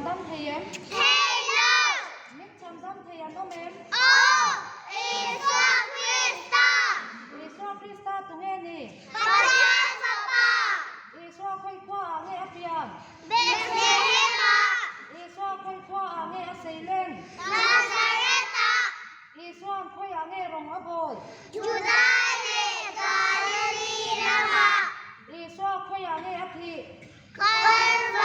Chhandam thei em? Thei lo! Min chhandam thei an awm em? Aw! Isua Krista! Isua Krista tunge ni? Pathian Fapa! Isua khawi khua ah nge a pian? Bethlehem ah! Isua khawi khua ah nge a seilen? Nazareth ah! Isua'n khawi ah nge rawng a bawl? Juda leh Galilee ramah! Isua khawi ah nge a thih? Kalvari!